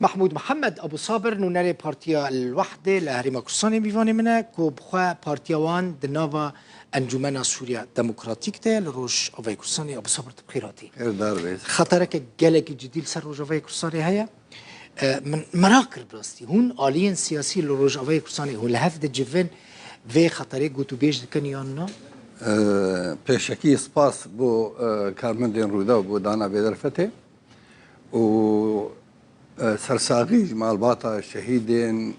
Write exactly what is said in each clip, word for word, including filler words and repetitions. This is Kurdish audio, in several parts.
Mehmûd Mihemed Ebû Sabir, nûnerê Partiya El Wehdê li Herêma Kurdistanê mîvanê min e, ku bi xwe partiya wan di nava Encûmena Sûriya Demokratîk de li Rojavayê Kurdistanê. Ebû Sabir, tu bi xêr hatî. Xêrdar bê. Xetereke gelekî cidî li ser Rojavayê Kurdistanê heye. E, min meraq kir bi rastî. Hûn aliyên siyasî li Rojavayê Kurdistanê hûn li hev dicivin, vê xeterê gotûbêj dikin yan na? E, pêşekî spas bo, e, karmendên Rûdaw bo dana vê derfetê. û, e, sersaxî ji malbata şehîdên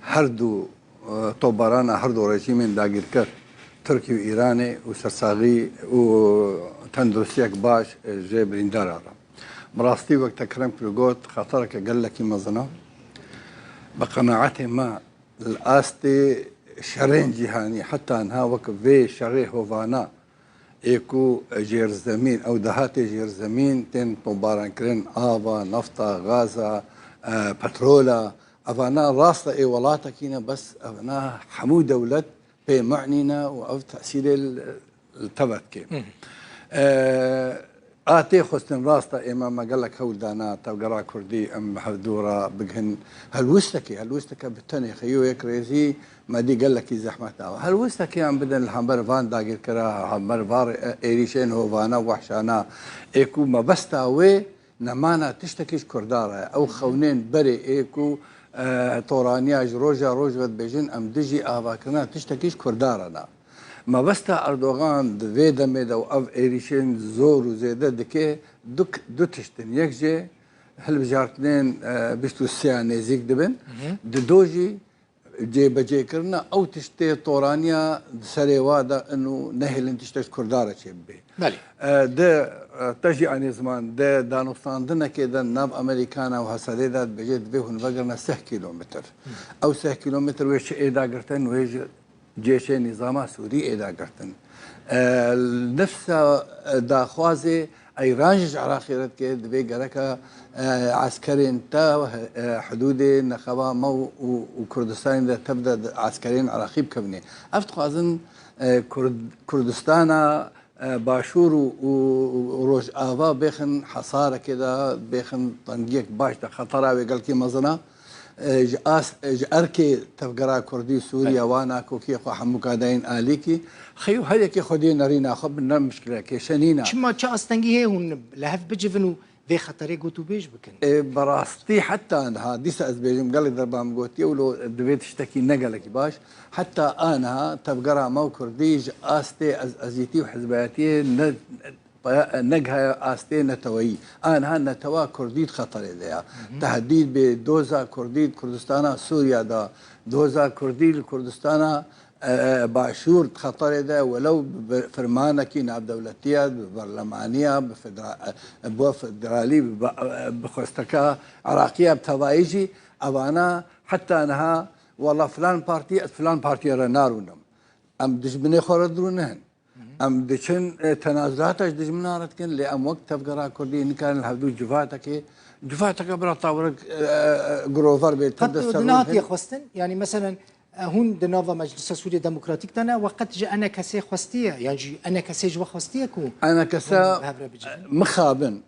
her du, e, topbarana her du rejîmên dagîrker, Tirkî û Îranê û sersaxî û tenduristiyek baş, e, ji birîndara re. Bi rastî wek te Kerem kir got, xetereke gelekî mezin e. Bi qenaetê me li astê şerên cîhanî heta niha wek vê şerê hovana ê ku jêrzemîn, ew dahatê jêrzemîn tên topbarankirin, ava, nefta, gaza, e, petrola, evana rasta ê welatekî ne, bes evana hemû dewlet pê me'nî ne û ev tesîrê li, li te ve dike. E, a tê xwestin rasta êma me gelek hewl dana tevgera Kurdî em hevdû re bigihin helwistekê, helwisteke bi tenê xeyû yek rêzî, Me dî gelekî zehmet dawa. Helwestekê em bidin li hember van dagirkira, hember van ê-, êrîşên hovana, wehşana, ê ku mebesta wê nemana tiştekî ji Kurda re ye. Ew xewnên berê ê ku, e, toraniya ji roja roj ve dibêjin, em dijî avakirina tiştekî ji Kurda re ne. Mebesta Erdogan di vê demê de û ev êrîşên zor û zêde dike, du, du tişt in. Yek jê hilbijartinên, e, bîst û sê ya nêzîk dibin. Dido jî cêbecêkirina ew tiştê toraniya di serê wa de in û nehêlin tiştek ji Kurda re çêbibe. Belê. E, di, e, te jî anî ziman, di danûstandinekê de nav Amerîkana û Hesedê de dibêje, divê hûn vegirine seh kîlometr. Ew seh kîlometr wê çi êda girtin, wê ji cêşê nîzama Sûrî êda girtin. E, nifsa, e, daxwazê Îran jî ji Iraqê re dike, divê gereka, e, eskerên te, e, hidûdê nexeba me û, û, û Kurdistanê de tev de eskerên Iraqî bikevnê. Ev dixwazin, e, Kurd-, Kurdistana, e, Başûr û, û, û Rojava bêxin hesarekê de, bêxin tengiyek baş de, xetera wê gelkî mezin e. E, ji as-, e, ji erkê tevgera Kurdî Sûriye, belê, wa nakokiyê xwe hemû kadayên alîkî, xeyo her yekê xwediyê nerîna xwe bi ne mişkile, kêşe nîna. Çima, çi astengî heye hûn li hev bicivin û vê xeterê gotûbêj bikin? E, bi rastî heta niha, dîsa ez bêjim, gelek derba min gotiye û lo divê tiştekî ne gelekî baş. Heta aniha tevgera me û Kurdî ji astê ez-, ezîtî û hizbayetiyê ne, negihaye astê neteweyî. Aniha netewa Kurdî di xeterê de ya. Tehdîd bê doza Kurdî di Kurdistana Sûriya de, doza Kurdî li Kurdistana, e, Başûr di xeterê de, welew bi firmanekî navdewletî ya, bi berlemanî ya, bi federa-, e, bo federalî, bi, e, bi xwesteka Iraqî ya, bi tevayî jî evana heta niha, wela filan partî, ez filan partî re narûnim. Em dijminê xwe re dirûnin. Em diçin, e, tenazulata ji dijmina re dikin, lê em wek tevgera Kurdî nikarin li hevdû civatekê, civateke bira tawirek, e, e, girover bê, te Qet dest ser nehatiye xwestin? Yanî, meselen, e, hûn di nava Meclisa Sûriye Demokratîk de ne, we qet ji enekesê xwestiye, yan jî enekesê ji we xwestiye ku enekese hûn bi hev re bicivin? Mixabin.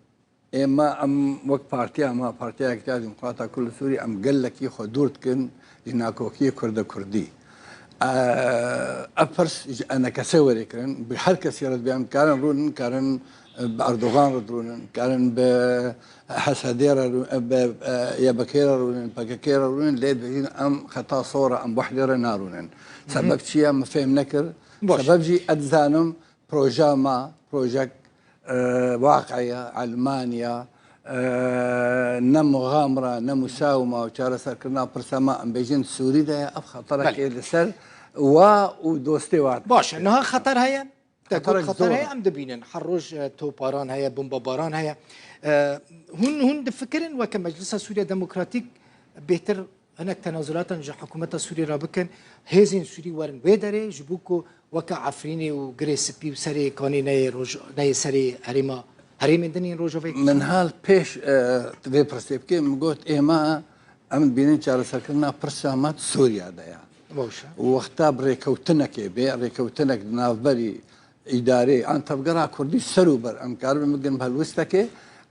Êma em wek partiya me, Partiya Yekîtiya Demokrata Kurd li Sûriyê, em gelekî xwe dûr dikin ji nakokiyê Kurda-Kurdî. E, ev pirs ji enekesê werê kirin. Bi her kesî re divê em karin rûnin, karin, e, bi Erdogan re dirûnin, karin bi H S D re rû-, e, bi, e, Y P G re rûnin, P K K re rûnin, lê dibêjin em xeta sor e, em wehdê re narûnin. Sebeb çi ye? Min fêm nekir. Baş. Sebeb jî ez dizanim, proja me, projek, e, waqiya, elmaniya, e, ne muxamra, ne musawima û çareserkirina pirsa me, em bêjin Sûrî de ye, ev xeterekê, belê, li ser wa û dostê wa. Baş e, niha xeter heye? Te got xeterek xeter zor heye, e, em dibînin. Her roj, e, toparan heye, bombabaran heye. E, hûn, hûn difikirin weke Meclisa Sûriya Demokratîk bêhtir hinek tenazulatan ji hikûmeta Sûriyê re bikin, hêzên Sûrî werin wê derê, ji bo ku weke Efrînê û Girê Spî û serê kanê neyê roj-, neyê serê herêma, herêmên din yên Rojavayê Kurdistanê? Min hal pêş, e, vê pirsê bikê, min got, êma em dibînin çareserkirina pirsa me di Sûriya de ya. Baş e. Û wexta bi rêkewtinekê bê, rêkewtinek di navberî îdarê an tevgera Kurdî ser û ber em karibin bigin bi helwistekê,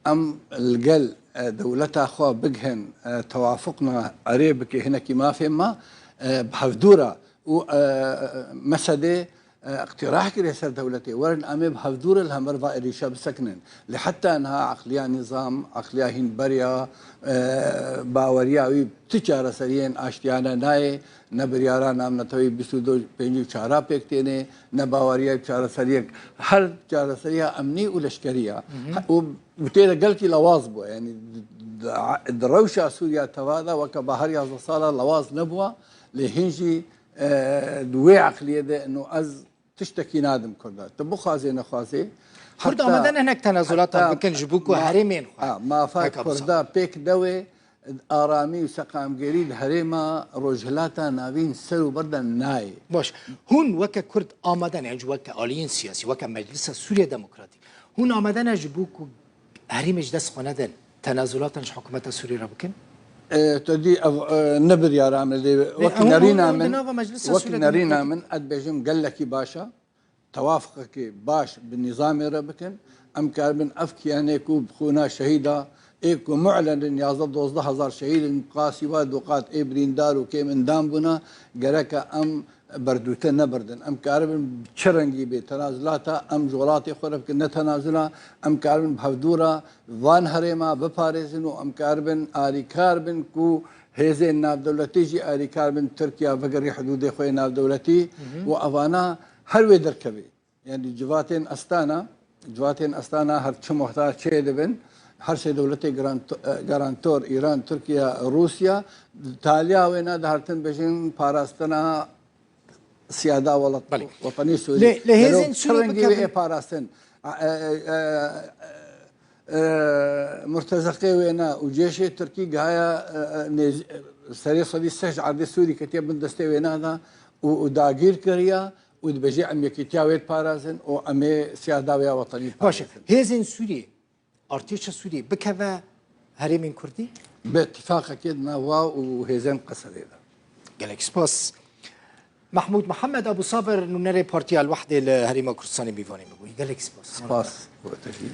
em li gel, e, dewleta xwe bigihin, e, tewafuqna erê bike hinekî mafê me, e, bi hevdû re û, e, mesedê, e, iqtirah kiriye ser dewletê, werin em ê bi hevdû re li hember va êrîşa bisekinin. Lê heta niha eqliya nîzam, eqliya hîn beriya, e, baweriya wî ti çareseriyên aştiyane nayê, ne biryara navneteweyî bîst û du pêncî û çara pêk tênê, ne baweriya çareseriyek, her çareseriya emnî û leşkerî ya. Hı hı. Û û tê de gelkî lewaz bû. Yanî di, di, di rewşa Sûriya teva de weke bahar yazdeh sala lewaz nebûwa, lê hîn jî, e, di wê eqliyê de ino ez tiştekî nadim Kurda. Tu bixwazê nexwazê, Kurd heta, amade ne hinek tenazulatan heta bikin ji bo ku ma-, herêmên xwe ha, mafa weke Kurda pêk dewê, aramî û seqamgirî li herêma Rojhilata Navîn ser û ber de nayê. Baş. Hûn weke Kurd amade ne, ji weke aliyên siyasî, weke Meclisa Sûriye Demokratîk, hûn amade ne ji bo ku herêmê ji dest xwe nedin, tenazulatan ji hikûmeta Sûriyê re bikin? E, te dî ev, e, ne biryara min lê wek hûn, hûn nerîna di min, nava Meclisa wek Sûriye nerîna Demokratîk min, ez dibêjim gelekî baş e. Tewafqekê baş bi nîzamê re bikin. Em karibin ev kiyanê ku bi xûna şehîda ê ku mu'len in, yazdeh dozdeh hezar şehîd in, qasî wa du qat ê birîndar û kêm indan bûna, gereke em berdûte nebirdin. Em karibin bi çi rengî bê tenazulata em ji welatê xwe re bikin, ne tenazula, em karibin bi hevdû re van herêma biparêzin û em karibin alîkar bin ku hêzên navdewletî jî alîkar bin Tirkiye vegerî hidûdê xwe yê navdewletî Hı hı. û evana her wê derkevê. Yanî civatên Astana, civatên Astana her çi muhtar çê dibin, her sê dewletê garanto-, e, garantor, Îran, Tirkiye, Rûsya, taliya wêna dihertin bêjin parastina siyada welat-, Belê. wetanî Sûrî. Lê, lê Gelo hêzên çi Sûrî rengî wê bikevin? Ê parastin? A, e, e, e, e, murtezeqê wêna û cêşê Tirkî gihaya, e, e, nêz-, serê sedî seh ji erdê Sûrî ketiye bin destê wêna de û, û dagîr kiriya û dibêje em yekîtiya wê diparêzin û em ê siyada wê ya wetanî Baş e. biparêzin. Hêzên Sûrî, artêşa Sûrî bikeve herêmên Kurdî? Bi tifaqekê di nav wa û hêzên Qesedê de. Gelek spas. Mehmûd Mihemed Ebû Saver, nûnerê Partiya El-Wehdê li Herêma Kurdistanê, mîvanê min bû. Gelek spas. Spas. Bo te jî.